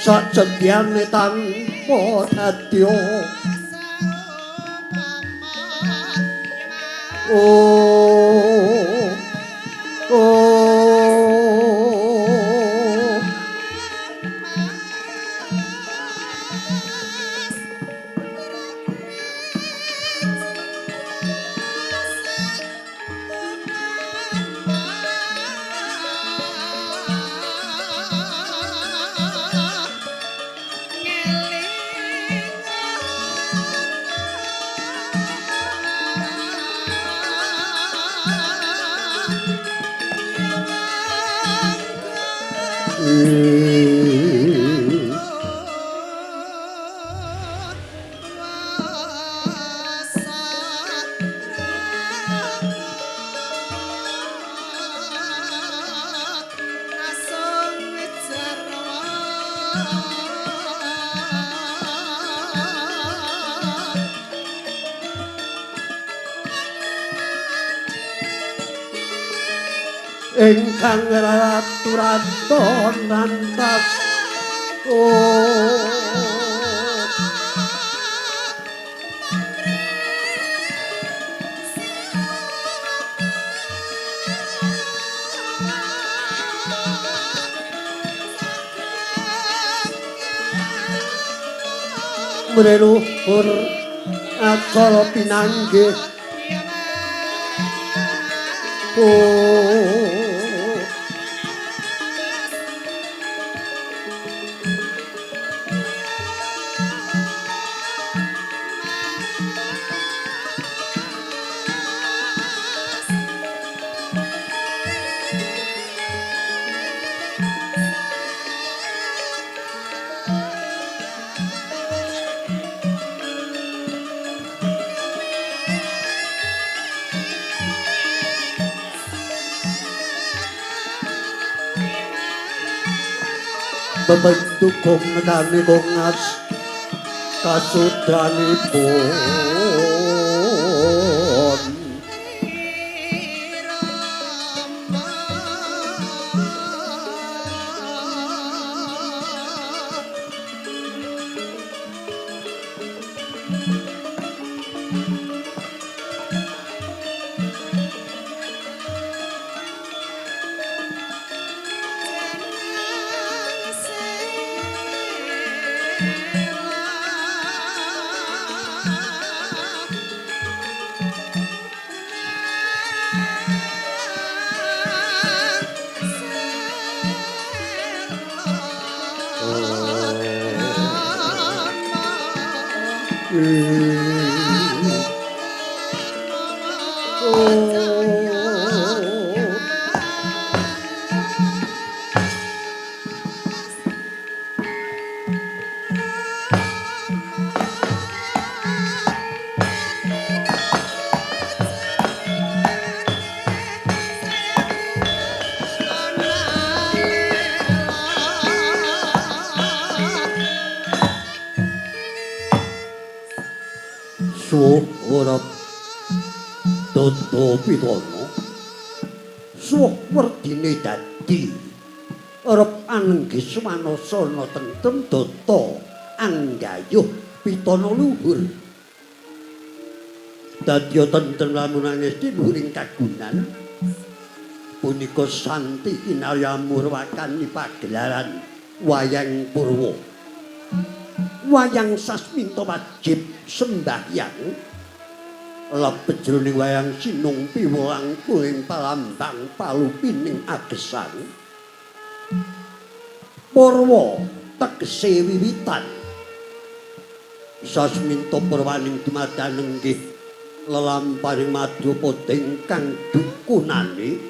Sajedyane tanpa dadya. Oh, oh. Ingkang ratu raton rantas. Oh, mreluhur acara pinanggih. Oh, bebentuk nekane kongas kasudanipun. Pitana suwuh werdine dadi arep anenggis manasana tentrem data anggayuh pitana luhur. Dadya tentrem lamun angesti luhuring kagunan punika santi kinarya murwakani pagelaran wayang purwa. Wayang sasminta wajib sembahyang lebet jroning wayang sinung piwulang kuling palambang palupining agesang. Purwa tegese wiwitan. Sasminta purwaning dumadan nenggih lelamparing madyapada ingkang dukunane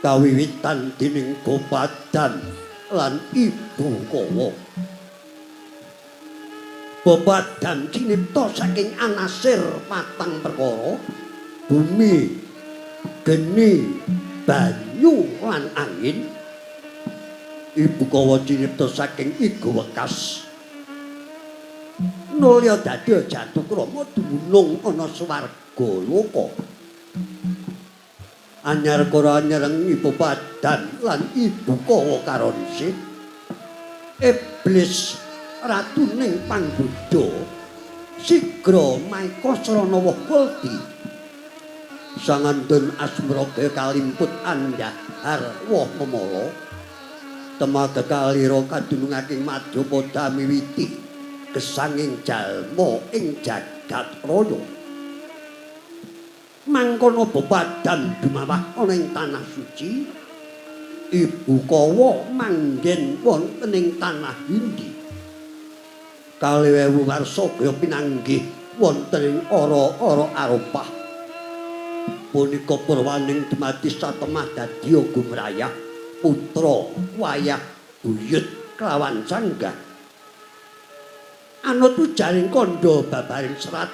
kawiwitan dening Gopadan lan Ibu Kawa. Babadan cinipta saking anasir patang perkara, bumi, geni, banyu lan angin. Ibu Kawa cinipta saking iga wekas. Nulya dadi jatukrama dumunung ana swarga loka. Anyar kara nyerengi Babadan lan Ibu Kawa karonsi. Iblis Iblis ratuning panggoda sigra maeka srana woh kuldi. Sangandun asmraga kalimput andhahar woh memala. Temaga kalira kadunungake madyapada miwiti gesanging jalma ing jagat raya. Mangkono bebadan dumawah ana ing tanah suci, Ibu Kawa manggen wonten ing tanah Hindi. 2000 warsa kaya pinanggih wonten ing ora-ora Arafah. Punika purwaning dumadi satemah dadi gumrayah putra wayah buyut kelawan sanggah. Anut ujaring kandha babaring serat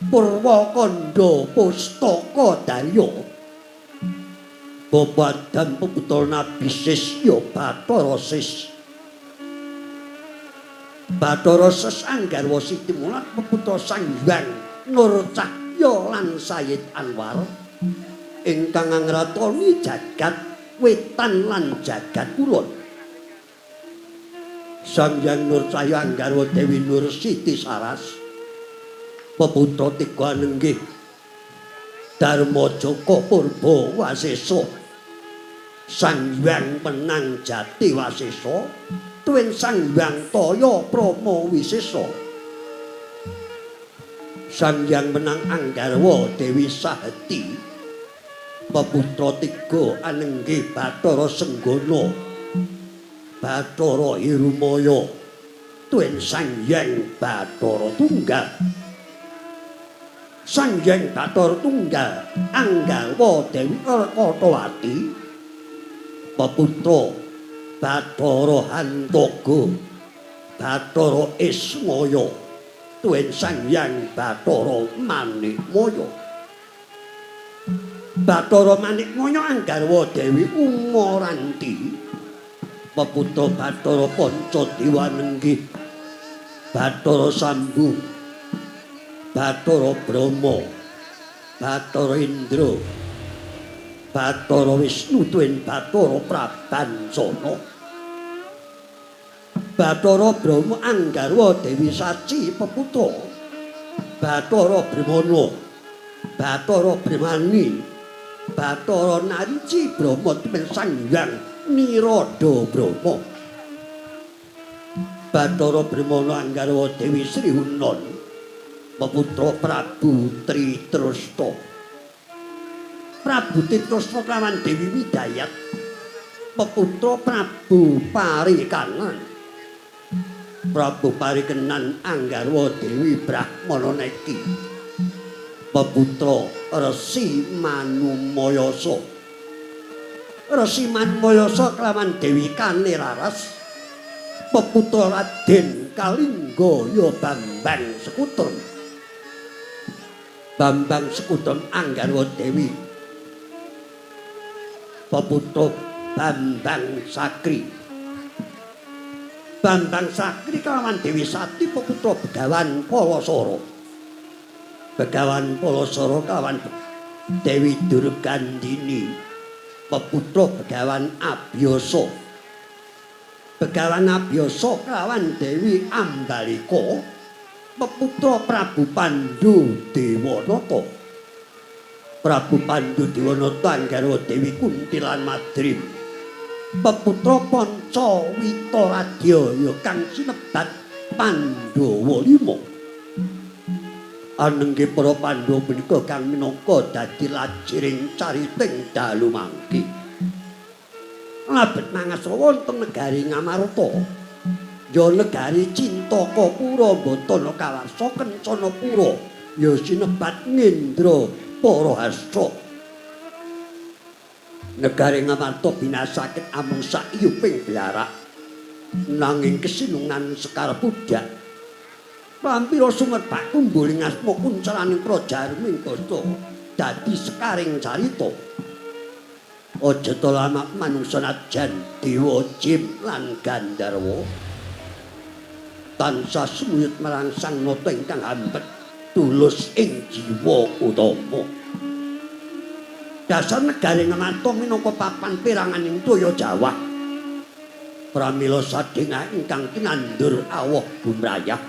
Purwa kandha pustaka darya. Babadan peputra Nabi Sis ya Bathara Sis. Bathara Sis anggarwa Siti Mulat peputra Sang Hyang Nur Cahya lan Sayyid Anwar ingkang ngratoni jagat wetan lan jagat kulon. Sang Hyang Nur Cahya anggarwa Dewi Nur Siti Saras peputra tiga nenggih Darma Jaka Purba Wasesa. Sang Hyang Menang Jati Wasesa tuwin Sang Hyang Taya Prama Wisesa. Sang Hyang Menang anggarwa Dewi Saheti peputra tiga anenggih Bathara Senggana Bathara Hirumaya tuwin Sang Hyang Bathara Tunggal. Sang Hyang Bathara Tunggal anggarwa Dewi Alkatawati peputra Bathara Hantaga Bathara Ismaya tuwin Sang Hyang Bathara Manikmaya. Bathara Manikmaya anggarwa Dewi Umaranti peputra Bathara Pancadewa nenggih Bathara Sambu Bathara Brahma Bathara Indra Bathara Wisnu tuwin Bathara Prabancana. Bathara Brahma anggarwa Dewi Saci peputra Bathara Brahmana Bathara Brahmani Bathara Narici Brahma tuwin Sang Hyang Niroda Brahma. Bathara Brahmana anggarwa Dewi Sri Hunon peputra Prabu Tritrasta. Prabu Tritrasta kelawan Dewi Widayat peputra Prabu Parikanan. Prabu Parikenan anggarwa Dewi Brahmana Neki peputra Resi Manumayasa. Resi Manumayasa kelawan Dewi Kaniraras peputra Raden Kalingga ya Bambang Sekutrum. Bambang Sekutrum anggarwa Dewi peputra Bambang Sakri. Bambang Sakri kelawan Dewi Sati peputra Begawan Palasara. Begawan Palasara kelawan Dewi Durgandini peputra Begawan Abyasa. Begawan Abyasa kelawan Dewi Ambalika peputra Prabu Pandu Dewanata. Prabu Pandu Dewanata anggarwa Dewi Kunti lan Madrim peputra Panca Witaradya ya kang sinebat Pandhawa lima. Anenggih para Pandhawa punika kang minangka dadi lajiring cariting dalu mangke. Labet mangasra wonten negari Ngamarta ya negari Cintakapura Batana Kawarsa Kencanapura ya sinebat Ngendra Parahasta. Negari Ngamarta binasaken amung saiyuping blarak nanging kesinungan Sekar Pudak lampira sumerbak kumbuling asma kuncaraning praja arming basta dadi sekaring carita. Aja ta lamak manungsa najan dewa jim lan gandharwa tansah sumuyut marang Sang Nata ingkang hampet tulus ing jiwa utama. Dasar negari Ngamarta minangka papan peranganing toya Jawa. Pramila sadhengah ingkang tinandur awoh gumrayah.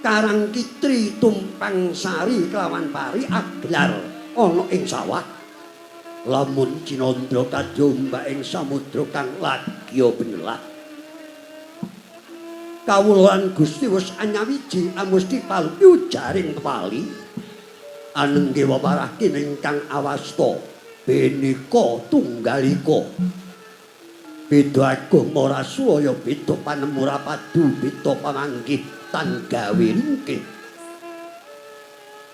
Karang kitri tumpang sari kelawan pari aglar ana ing sawah. Lamun cinandra kadiombak ing samudra kang lagya benelah. Kawula lan Gusti wis anyawiji amusti palupi ujaring pepali. Anengge wewarah kiningkang awasta Bhinneka Tunggal Ika. Beda agama rasulaya beda panemu padu beda pamanggih tan gawe ringkih.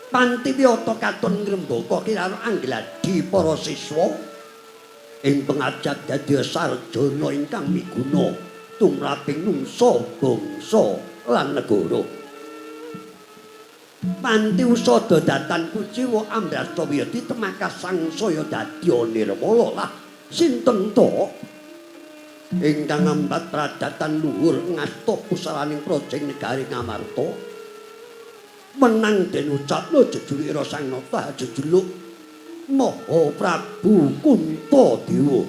Panti wiyata katon ngrembaka kirana anggladi para siswa ing pengajap dadi sarjana ingkang miguna tumraping nungsa bangsa lan negara. Panti usada datan kuciwa ambrasta wiyati temakas sangsaya dadya nirmala lah sinten to ingkang ngambat pradatan luhur ngasta pusaraning projeng negari Ngamarta. Menang den ucapna jejuluk Sang Nata jejuluk Maha Prabu Kuntadewa.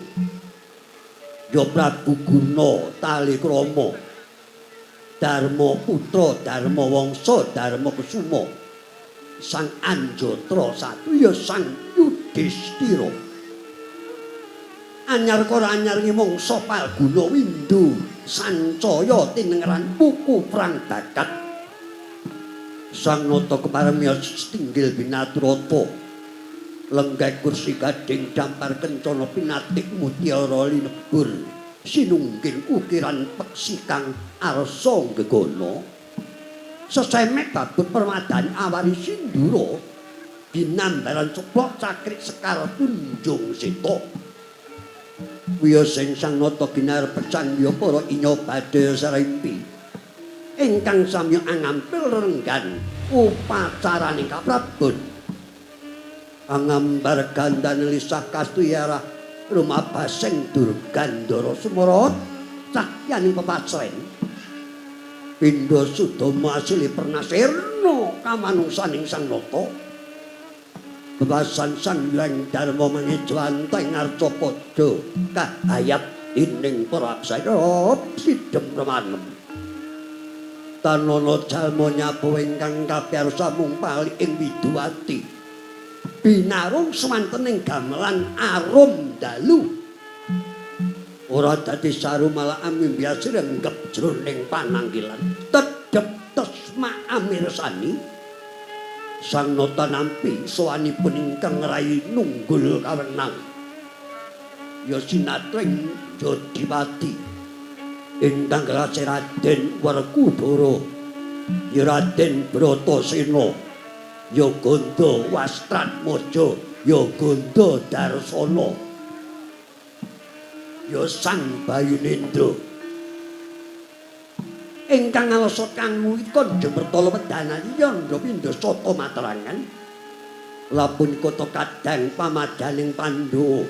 Ya Prabu Guna Talikrama Dharma Putra Dharma Wangsa Dharma Kusuma Sang Anjatra Satu ya Sang Yudhistira. Anyar kora anyar mangsa palguna windu sancaya tinengeran puku prang bakat. Sang Nata keparemya tinggil binaturata lenggah kursi gading dampar kencana pinatik mutiara linebur sinungging ukiran peksi kang arsa gegana. Sesemek babut permadani awari sindura binambaran ceplok cakrik sekar tunjung seta. Wiya sing Sang Nata ginarep sang wiya para inya badhe sarimpi ingkang samya angampil renggan upacaraning kaprabon. Angambar gandane lisah kastuyarah rumabasing durgandara sumara cahyaning pepasren. Pindha sudama asli pernasirna kamanungsaning Sang Nata. Bebasan Sang Hyang Dharma mangejwanteng arcapada kahayat dening para aksara sidhem remanem. Tanana jalma nyapu ingkang kapiyarsa mung pali ing widuwati. Binarung swantening gamelan arum dalu. Ora dadi saru malah amimbias renggep jroning panangkilan. Tedhep tesma amirsani. Sang Nata nampi sowanipun ingkang ngrai nunggul kawenang. Ya sinatring Jodipati ingkang kelase Raden Werkudara, ya Raden Bratasena, ya Ganda Wastratmaja, ya Ganda Darsana, ya Sang Bayunendra. Ingkang ngalasa kang wikon Jemertala wedanan yandha pindha sata materangan. Lapun kota kadang pamadaning Pandhawa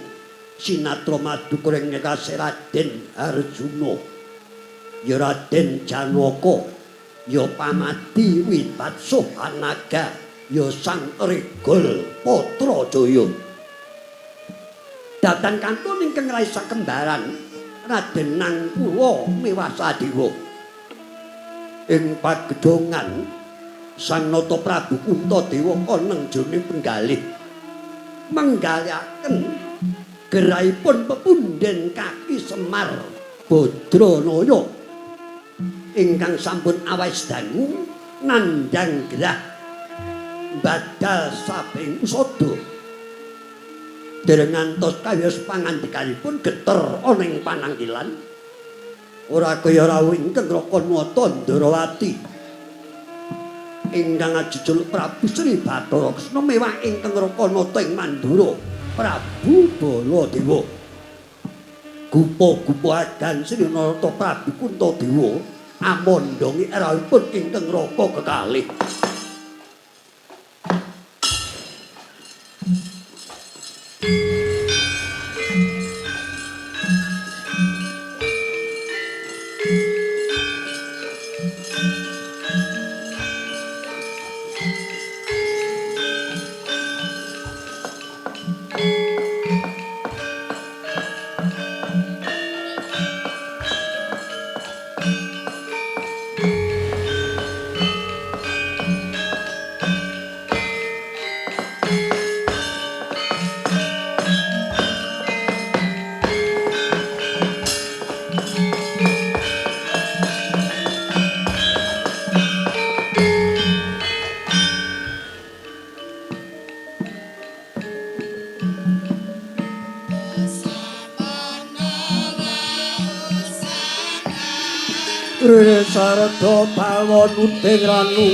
sinatra madukura ing nekase Raden Arjuna, ya Raden Janaka, ya Pamadi Wibatsohanaga, ya Sang Regol Patrajaya. Datan kantun ingkang ngrai sakembaran Raden Nangkula miwah Sadewa. Ing pagedhongan Sang Nata Prabu Kuntadewa koneng jroning penggalih menggalihaken gerahipun pepunden kaki Semar Badranaya ingkang sampun awis dangu nandhang gerah badal sabing usada. Dereng ngantos kayos pangandikanipun geter ana ing panangkilan. Ora kaya rawuh ingkang Raka Nata Ndrawati ingkang ajejuluk Prabu Sri Bathara Kresna mewah ingkang Raka Nata ing Mandura Prabu Baladewa. Gupa-gupa agan Sri Narata Prabu Kuntadewa amandhangi rawuhipun ingkang Raka kekalih. Sarada bawon uding ranu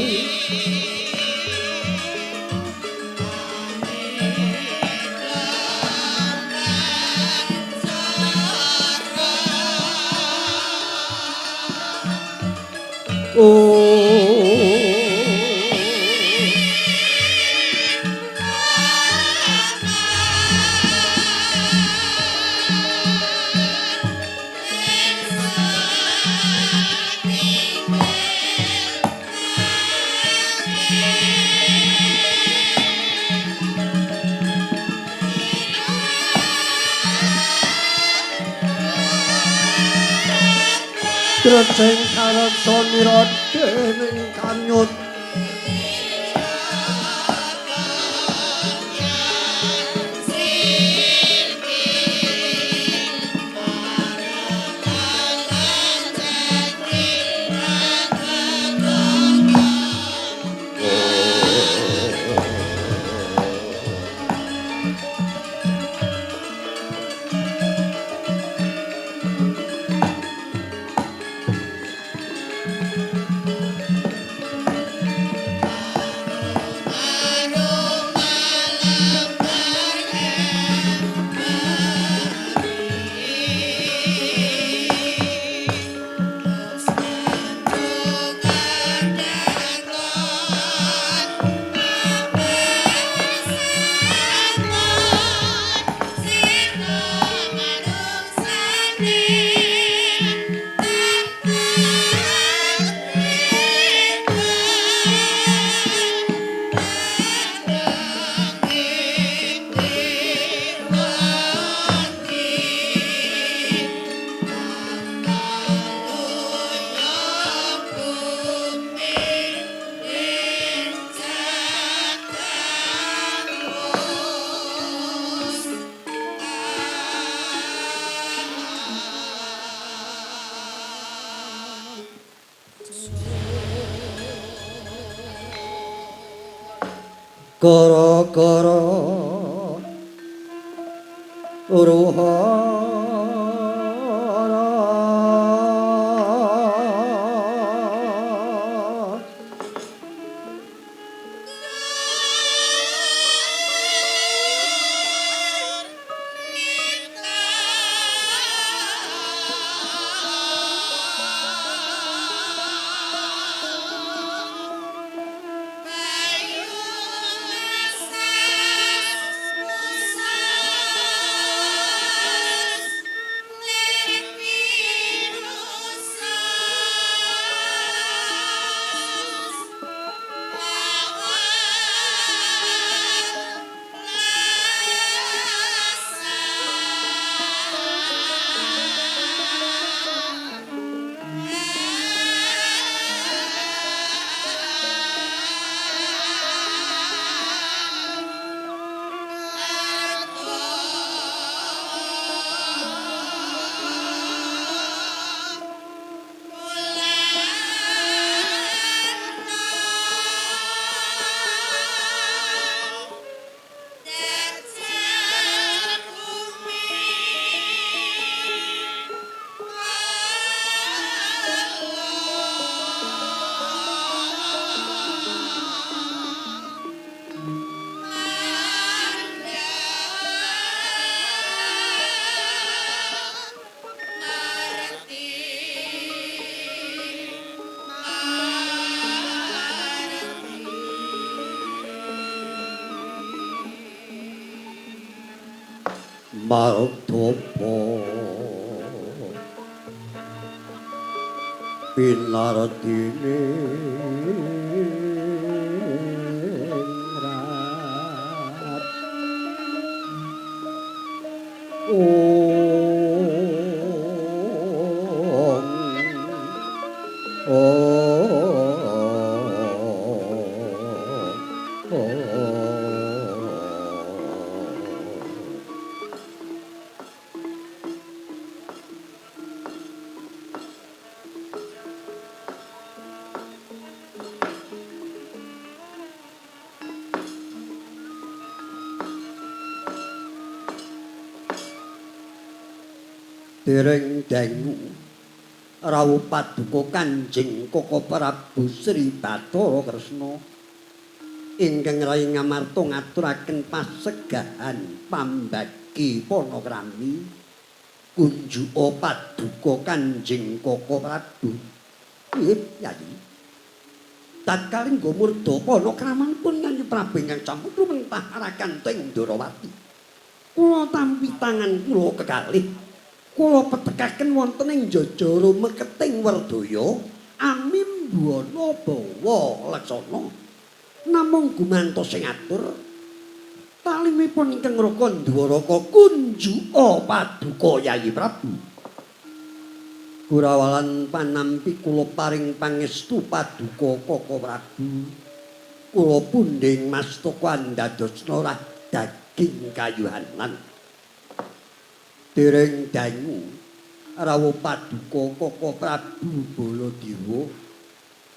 Kreceng kareksa nira dening kanyut Gara-gara hara Martopo pinartine rat Dereng dengu Rawuh paduka Kanjeng Koko Prabu Sri Bathara Kresna ingkang rayi Ngamarta ngaturaken pasegahan pambagi panakrami kunjuka paduka Kanjeng Koko Prabu. Nggih, Yayi. Tatkala nggo murda panakramanipun Kanjeng Prabu ingkang sampun lumentah rakanta ing Ndorowati. Kula tampi tangan kula kekalih. Kula petekaken wonten ing jajara meketing werdaya amimbuana bawa laksana. Namung gumantos sing atur talimipun ingkang Raka Ndwaraka kunjuka paduka Yayi Prabu. Kurawalan panampi kula paring pangestu paduka Koko Prabu. Kula pundhing mastaka andadosna rah daging kayuhanan. Dereng dangu rawuh paduka Koko Prabu Baladewa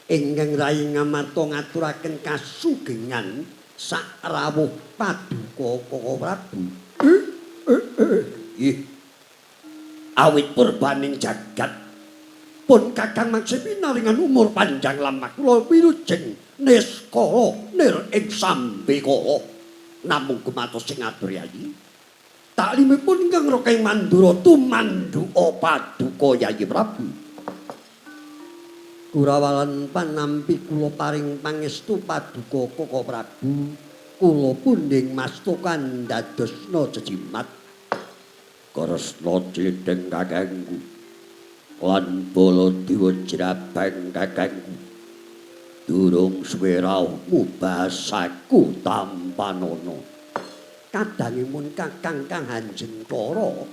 ingkang rayi Ngamarta ngaturaken kasugengan sak rawuh paduka Koko Prabu. Ih. Awit purbaning jagat pun Kakang maksih pinaringan umur panjang lamah kula wilujeng niskala nir ing sambekala. Namung gumantos sing ngatur Yayi. Taklimipun ingkang Raka ing Mandura tumandhuka paduka Yayi Prabu. Kurawalan panampi kula paring pangestu paduka Koko Prabu. Kula pundhing mastaka ndadosna jejimat. Kresna clidheng kakangku lan Baladewa jrabang kakangku. Durung suwe rawuhmu basaku tampanana. Kadangipun Kakang kang Hanjengkara,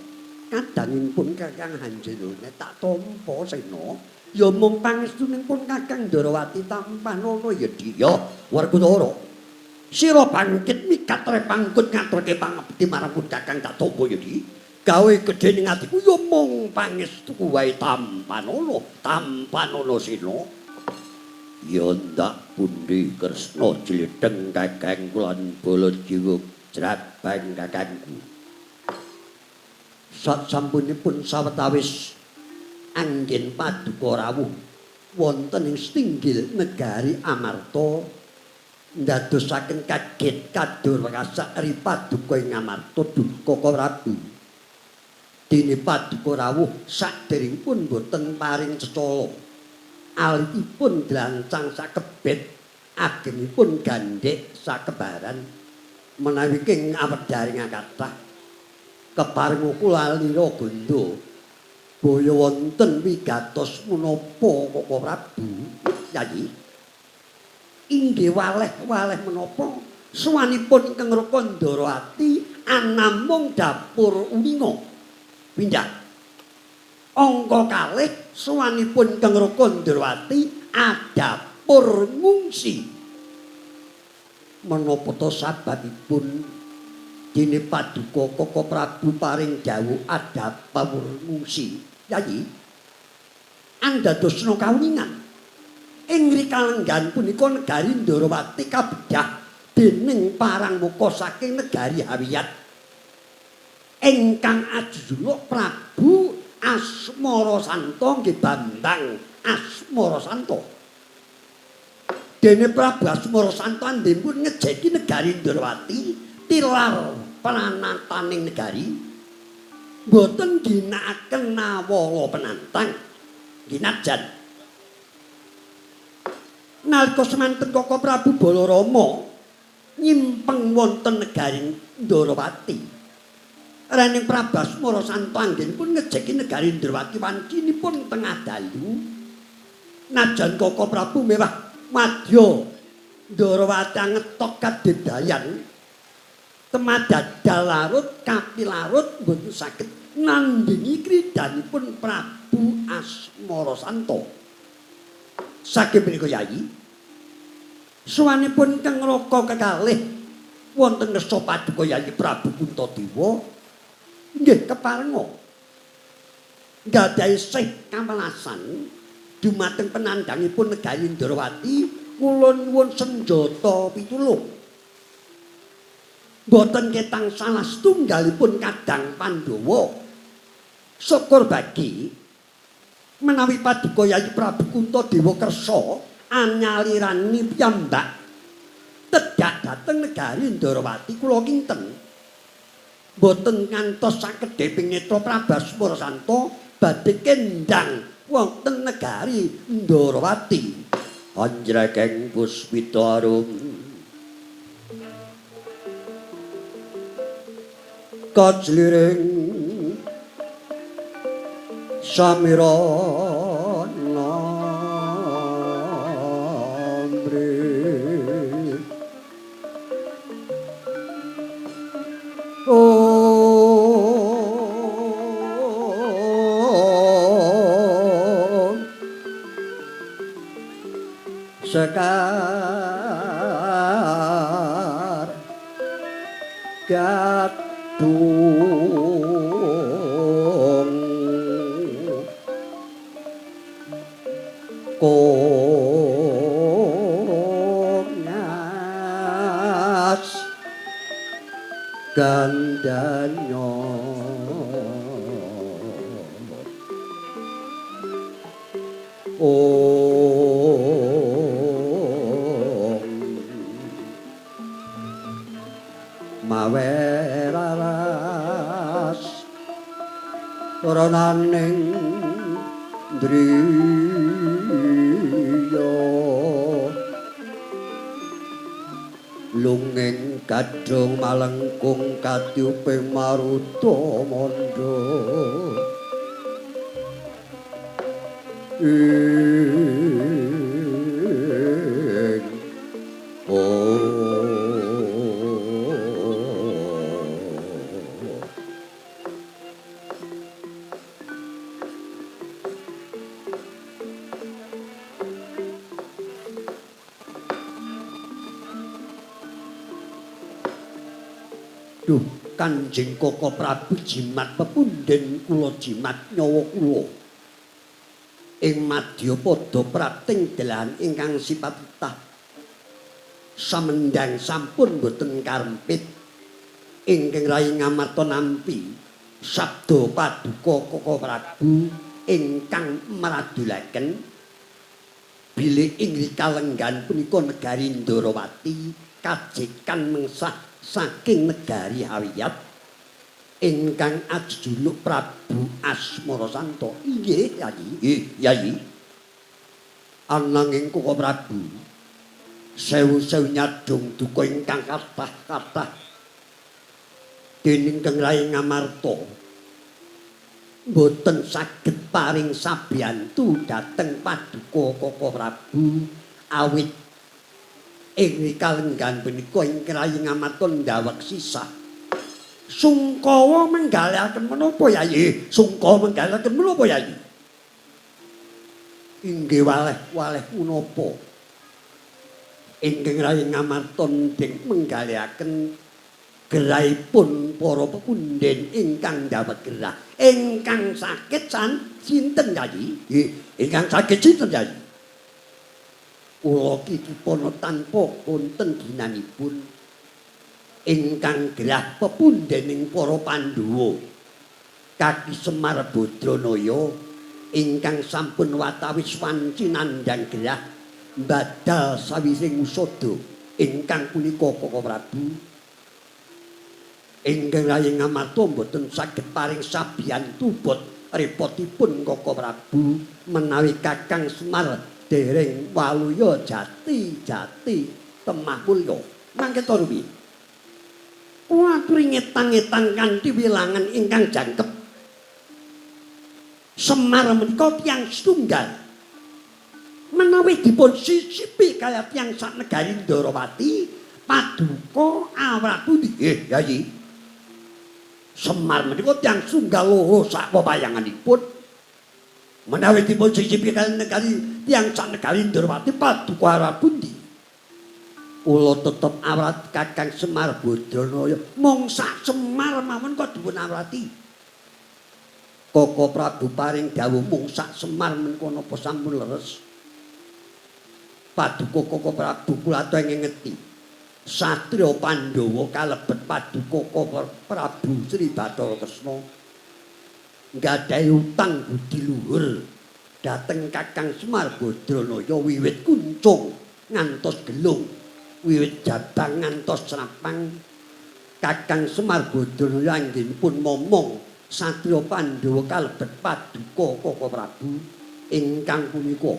kadangipun Kakang Hanjenone tak tampa sena, ya mung pangestunipun Kakang Ndorowati tampanana ya Diya Werkudara. Sira bangkit mikat repangkut ngaturke pangabekti marang pun Kakang tak tampa ya Di. Gawe gedhe ning atiku ya mung pangestuku wae tampanana, tampanana sena. Ya ndak pundi Kresna jlidheng kakangku lan Baladewa jrabang kakangku. Sasampunipun sawetawis anggen paduka rawuh wonten ing setinggil negari Amarta ndadosaken kaget kadur wekasak ri paduka ing Amarta duh Koko Prabu. Dene paduka rawuh saderengipun boten paring cecala. Alitipun dlancang sakebet, agengipun gandhek sakebaran. Menawi king awedharing kathah kepareng kula alira gondo baya wonten wigatos menapa Koko Prabu Yayi. Inggih waleh-waleh menapa suwanipun ingkang Raka Ndorowati anamung dapur uninga. Pindah. Angka kalih suwanipun ingkang Raka Ndorowati adapur ngungsi. Menapa ta sababipun dene paduka Koko Prabu paring dawuh adapur ngungsi? Yayi, andadosna kauningan ing rikalenggan punika negari Ndorowati kabedhah dening parang muka saking negari Hawiyat ingkang ajujuluk Prabu Asmara Santa nggih Bambang Asmara Santa. Dene Prabu Asmara Santa andhipun ngejeki negari Ndorowati tilar pranataning negari mboten ginakaken nawala penantang ginajan. Nalika semanten Koko Prabu Balarama nyimpeng wonten negari Ndorowati, rening Prabu Asmara Santa anggenipun ngejeki negari Ndorowati wancinipun tengah dalu. Najan Koko Prabu mewah madya Ndorowati ngetok kadedayan temadadal larut kapilarut mboten saged nandingi kridanipun Prabu Asmara Santa. Saking punika Yayi, suwanipun ingkang Raka kekalih wonten ngersa paduka Yayi Prabu Puntadewa nggih keparenga nggadahi sih kamelasan dumateng penandhangipun negari Ndorowati kula nyuwun senjata pitulung. Mboten ketang salah setunggalipun kadang Pandhawa. Syukur bagi Menawi paduka Yayi Prabu Kuntadewa kersa anyalirani piyambak tedhak dhateng negari Ndorowati kula kinten mboten ngantos sakedheping netra Prabu Asmara Santa badhe kendang wonten negari Ndorowati. Anjrekeng puspita arum kajliring samirana mri Sekar gadung kongas gandanyo Maweraras ronaning driya lunging gadhung malengkung katyuping maruta mandha ing Duh Kanjeng Koko Prabu jimat pepundhen kula jimat nyawa kula ing madyapada prapting delahan ingkang sifat tah samendang sampun boten karempit ingkang rayi Ngamarta nampi sabda paduka Koko Prabu ingkang mradulaken bilih ing kalenggan punika negari Ndorowati kajekan mengsah saking negari Hawiyat ingkang ajejuluk Prabu Asmara Santa. Inggih Yayi. Nggih Yayi. Ananging Koko Prabu sewu-sewu nyadong duka ingkang kathah-kathah dening Kang Rayi Ngamarta mboten saged paring sabiyantu dhateng paduka Koko Prabu awit ing kalenggan punika ingkang Rayi Ngamarta ndawek sisah. Sungkawa menggalihaken menapa Yayi? Sungkawa menggalihaken menapa Yayi? Inggih waleh-waleh punapa ingkang Rayi Ngamarta ndhing menggalihaken gerahipun para pepundhen ingkang ndawek gerah. Ingkang sakit san sinten Yayi? Nggih, ingkang sakit sinten Yayi? Kula kikipana tanpa konten ginanipun ingkang gerah pepundhening para Pandhawa Kaki Semar Badranaya ingkang sampun watawis wanci nandhang gerah mbadal sawising usada ingkang punika Koko Prabu. Ingkang Rayi Ngamarta mboten saged paring sabiyantu bot repotipun Koko Prabu menawi Kakang Semar dereng waluya jati-jati temah mulya. Mangke to rupi. Kula aturi ngetang-etang kanthi wilangan ingkang jangkep. Semar menika tiyang setunggal. Menawi dipun sisipi kaya tiyang sak negari Ndorowati, paduka awrat pundi? Nggih, Yayi. Semar menika tiyang setunggal loro sak pepayanganipun. Menawi dipun sisipi kaliyan negari tiyang sak negari Ndorowati, paduka awrat pundi? Kula tetep awrat Kakang Semar Badranaya. Mung sak Semar mawon kok dipun awrati. Koko Prabu paring dawuh mung sak Semar menika napa sampun leres. Paduka Koko Prabu kula ngeti. Satria Pandhawa kalebet paduka Koko Prabu Sri Bathara Kresna nggadahi utang budi luhur Dhateng Kakang Semar Badranaya wiwit kuncung ngantos gelung, wiwit jabang ngantos srapang. Kakang Semar Badranaya anggenipun momong satriya Pandhawa kalebet paduka Kaka Prabu ingkang punika.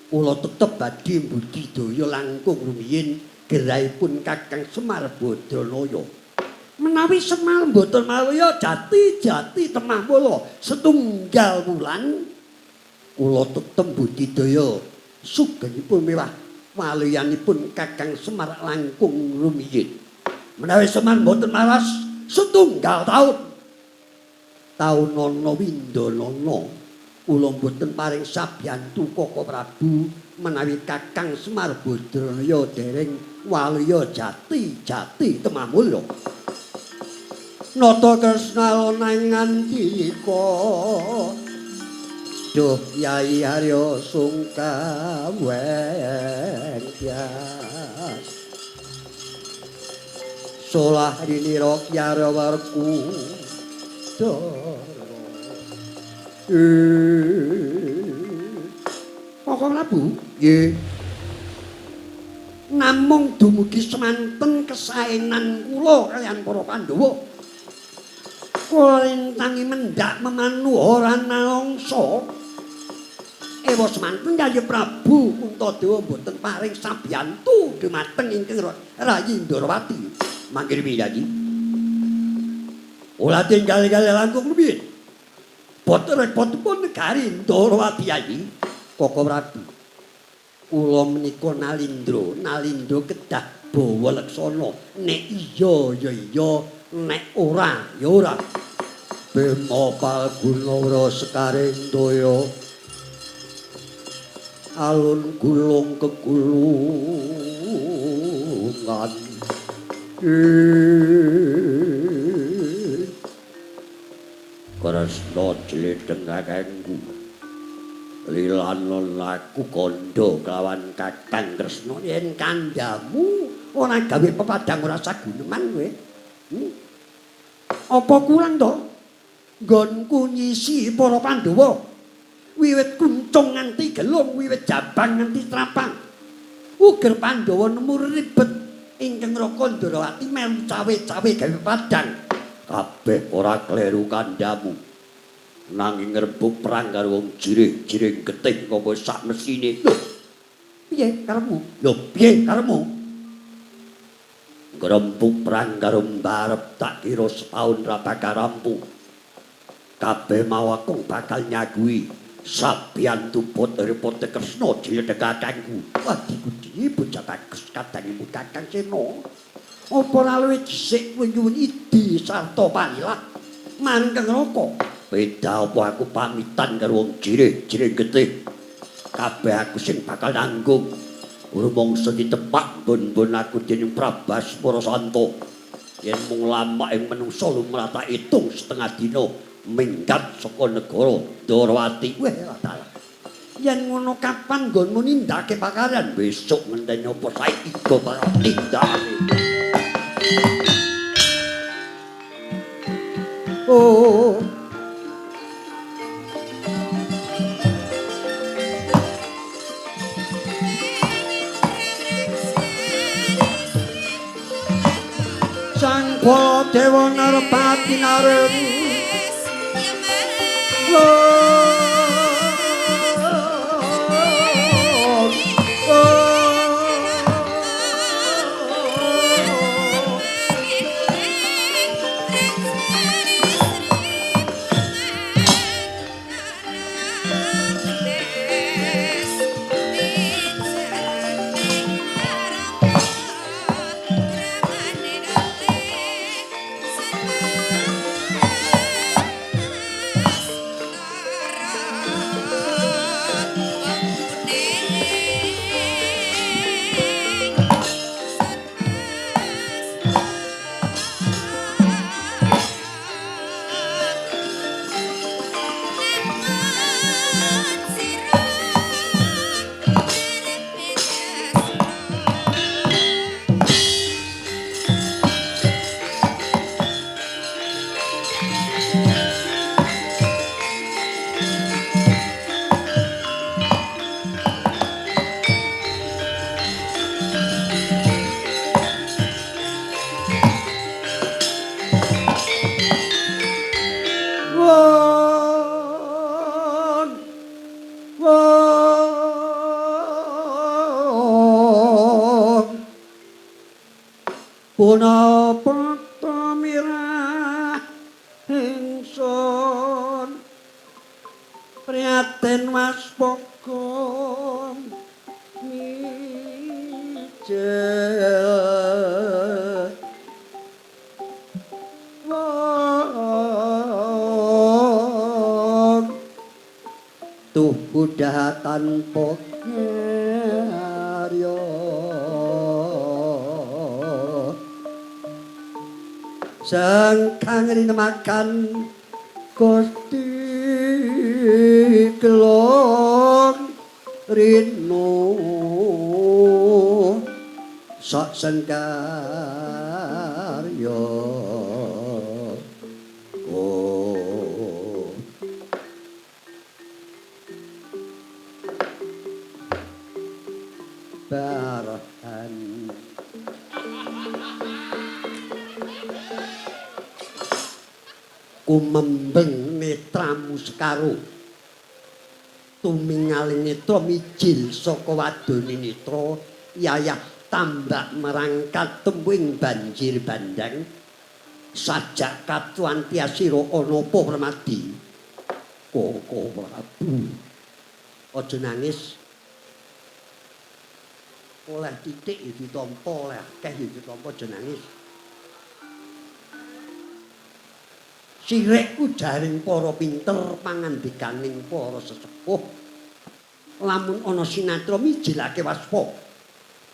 Kula tetep badhe mbudidaya langkung rumiyin gerahipun Kakang Semar Badranaya. Menawi Semar mboten malaya jati-jati temah mula setunggal wulan, kula tetep budidaya sugengipun mewah waliyanipun Kakang Semar langkung rumiyin. Menawi Semar mboten mawas setunggal taun, taunana windanana kula mboten paring sabyantu Kaka Prabu menawi Kakang Semar Badranaya dereng waliya jati-jati temah mulya. Nata Kresna nang ngandika, duh Yai Arya Sungkaweng Tyas, solah rinira kyara werku dara. Kaka Prabu, nggih. Namung dumugi semanten kesaenan kula kaliyan para Pandhawa. Kula rintangi mendhak memanu ora nalangsa. Ewa semanten Yayi Prabu Puntadewa mboten paring sabyantu dumateng ingkang Rayi Ndorowati. Mangke piye Yayi? Ora tinggal-tinggal langkung rumiyin. Boten repotipun negari Ndorowati Yayi. Kaka Prabu, kula menika nalindra, nalindra kedah bawa leksana. Nek iya ya iya, nek ora ya ora. Bima Palguna sekaring daya alun gulung kegulungan. Kresna jledheng kakangku lilanon aku kandha kelawan Kakang Kresna yen kandhamu ora gawe pepadang ora saguneman kowe. Apa kurang to nggonku nyisi para Pandhawa wiwit kuncung nganti gelung, wiwit jabang nganti trapang. Uger Pandhawa nemu ribet ingkang Raka Ndorowati melu cawe-cawe gawe padang. Kabeh ora kleru kandhamu. Nanging ngrembug perang karo wong jirih-jirih getih apa sak mesine. Lho, piye karepmu? Lho, piye karepmu? Ngrembug perang karo mbarep tak kira setahun ra bakal rampung. Kabeh mawakung bakal nyagui sabiyantu pot repote Kresna jledhek kakangku. Wah, dikudi bocah bagus kadangimu Kakang Sena. Apa ora luwih dhisik kowe nyuwun idi sarta panilah marang Kang Raka? Beda apa aku pamitan karo wong jirih-jirih getih. Kabeh aku sing bakal nanggung. Rumangsa ditepak bon-bon aku dening Prabas para santa. Yen mung lamak ing menungsa lumrah tak itung setengah dina minggat saka negara Ndorowati. Weh, dalah. Yen ngono kapan nggonmu nindakake pakaryan? Besok ngenteni apa saiki go bakal tindakane. Oh. Sang Baladewa Narpati nareng Punapa ta mirah ingsun prihatin waspada mijil wong tuhu tanpa karya sangkang rinemakan Gusti kelong rino sok sengkarya. Oh barahan kumembeng netramu sekaru tumingaling netra mijil saka wadone netra yayah tambak merangkat tempuing banjir bandang sajak katuan tiasira ana apa permadi Koko Prabu aja nangis oleh titik ya ditampa oleh akeh ya ditampa aja nangis. Sirik ujaring para pinter pangandikaning para sesepuh lamun ana sinatra mijilake waspa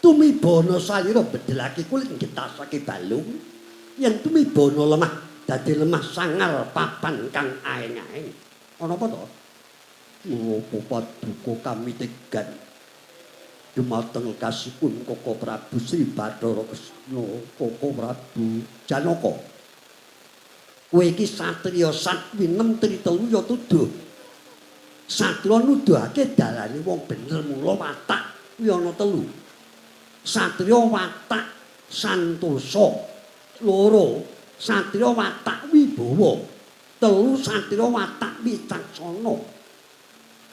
tumibana salira bedelake kulit getasake balung yen tumibana lemah dadi lemah sangar papan kang aeng-aeng. Ana apa to? Ngopo paduka kamitegan dumateng kasipun Koko Prabu Sri Bathara Kresna Koko Prabu Janaka. Kowe iki satriya satwinem tritelu ya tuduh. Satriya nuduhake dalane wong bener mula watak kuwi ana telu. Satriya watak santosa, loro satriya watak wibawa, telu satriya watak wicaksana.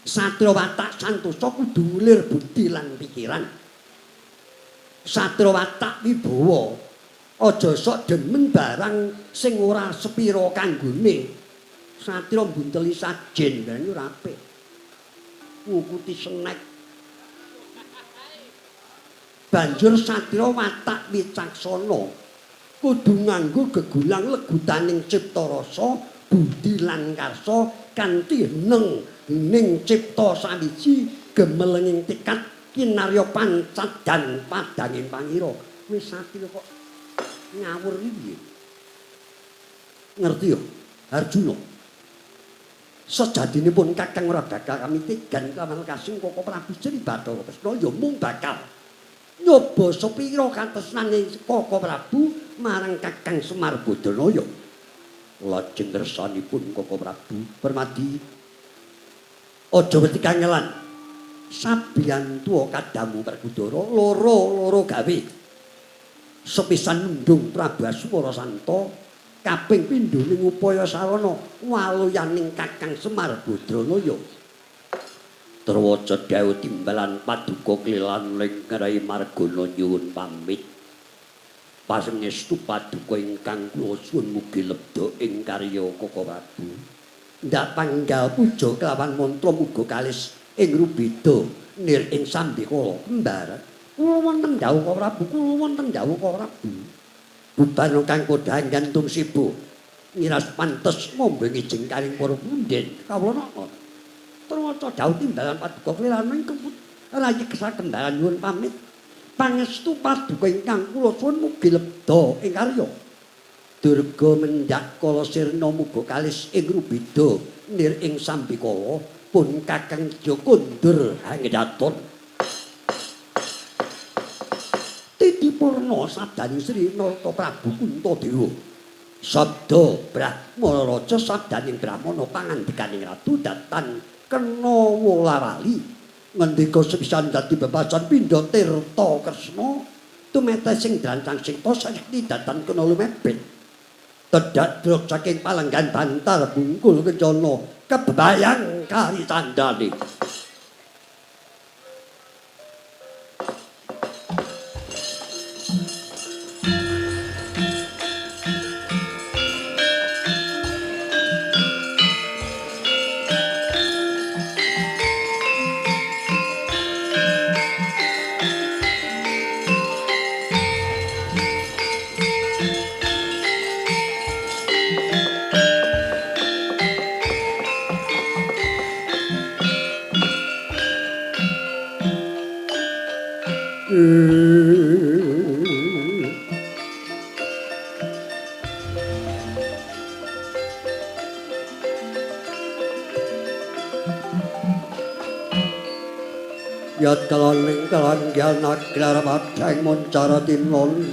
Satriya watak santosa kudu ngulir budi lan pikiran. Satriya watak wibawa aja sok demen barang sing ora sepira kanggone. Satria mbunteli sajen barang ora apik. Ngukuti snack. Banjur satria watak wicaksana kudu nganggo gegulang legutaning cipta rasa, budi lan karsa kanthi heneng ning cipta sawiji gemelenging tekad kinarya pancat dan padanging pangira. Wis satria kok ngawur iki piye? Ngerti ya Arjuna. Sejatine pun Kakang ora bakal kamitegan kelawan kasing Koko Prabu Sri Bathara Kresna ya mung bakal nyoba sepira katresnane Koko Prabu marang Kakang Semar Badanaya. Lajeng kersanipun Koko Prabu Permadi aja wedi kangelan. Sabiyantu kadamu Werkudara loro-loro gawe. Sepisan nundung Prabu Aswara Santa kaping pindho ning upaya sarana waluyaning Kakang Semar Badranaya. Terwaca dawuh timbalan paduka klilan ing Rai Margana nyuwun pamit. Pangestu paduka ingkang kula suwun mugi lebda ing karya Koko Prabu. Ndak panggal puja kelawan mantra muga kalis ing rubeda nir ing sambikala kembar. Kula wonten dawuh Koko Prabu, kula wonten dawuh Koko Prabu. Bubar kang kodhang gantung sibu. Ngiras pantes ngombe ngijeng karing para punden. Kawula napa? Terwaca dawuh timbalan paduka klilan ingkang rayi kesakembaran nyuwun pamit. Pangestu paduka ingkang kula suwun mugi lebda ing karya. Durga mendhak kala sirna muga kalis ing rubeda nir ing sambikala pun Kakang Jaya kondur hangdaton. Titipurna sabdaning Sri Narta Prabu Kuntadewa. Sabda Brahmana Raja sabdaning Brahmana pangandikaning ratu datan kena wolawali. Ngendika sepisan dadi bebasan pindha tirta Kresna tumetes sing drancang sikta sakti datan kena lumebet. Tedhak drok saking palenggan bantal bungkul kencana kebayang kari tandane. Ya teloning telanggan naglar padhang moncara tinon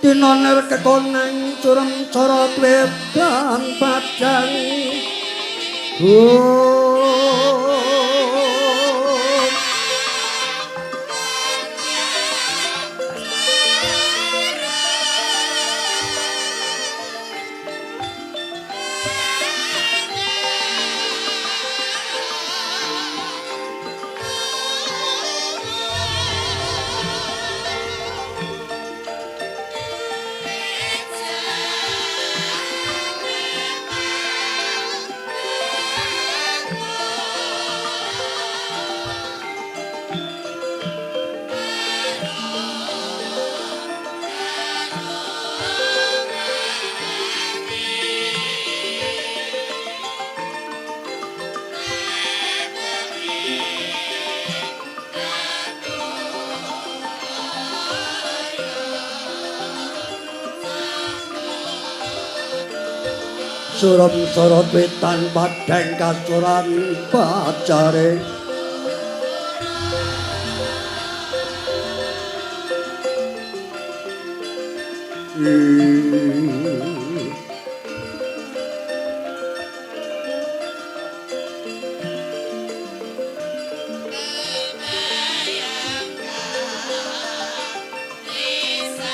tinoner kekonang curem cara wedan padhang. Suram sorot wetan padhang kasuran pacare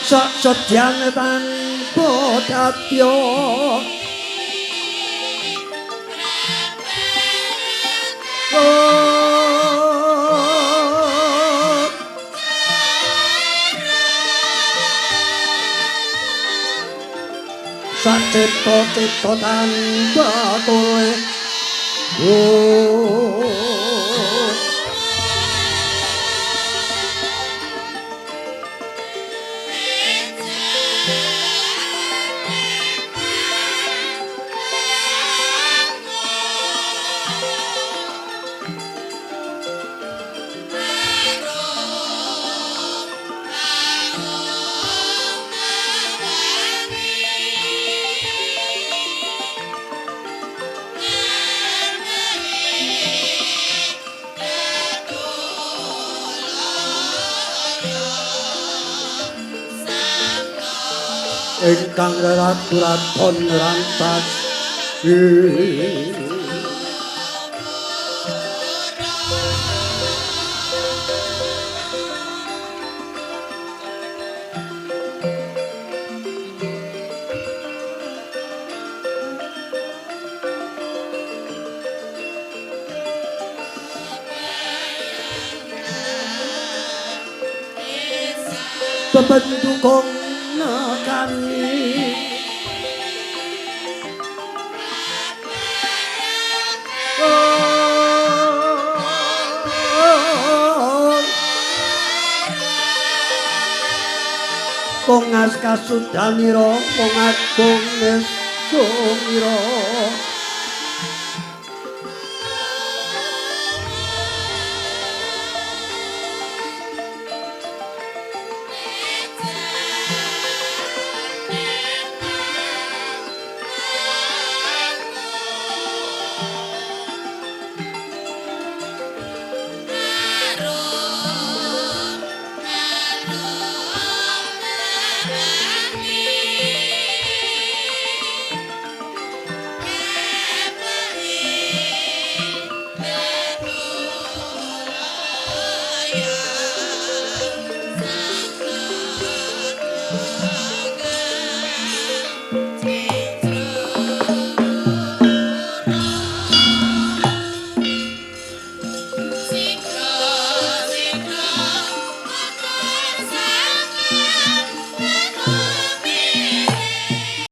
sak sedyane tanpa dadya. Cipta-cipta tanpa kowe. Ingkang ratu raton rantas pependukung nekani kongas kasudanira wong agung nesumira.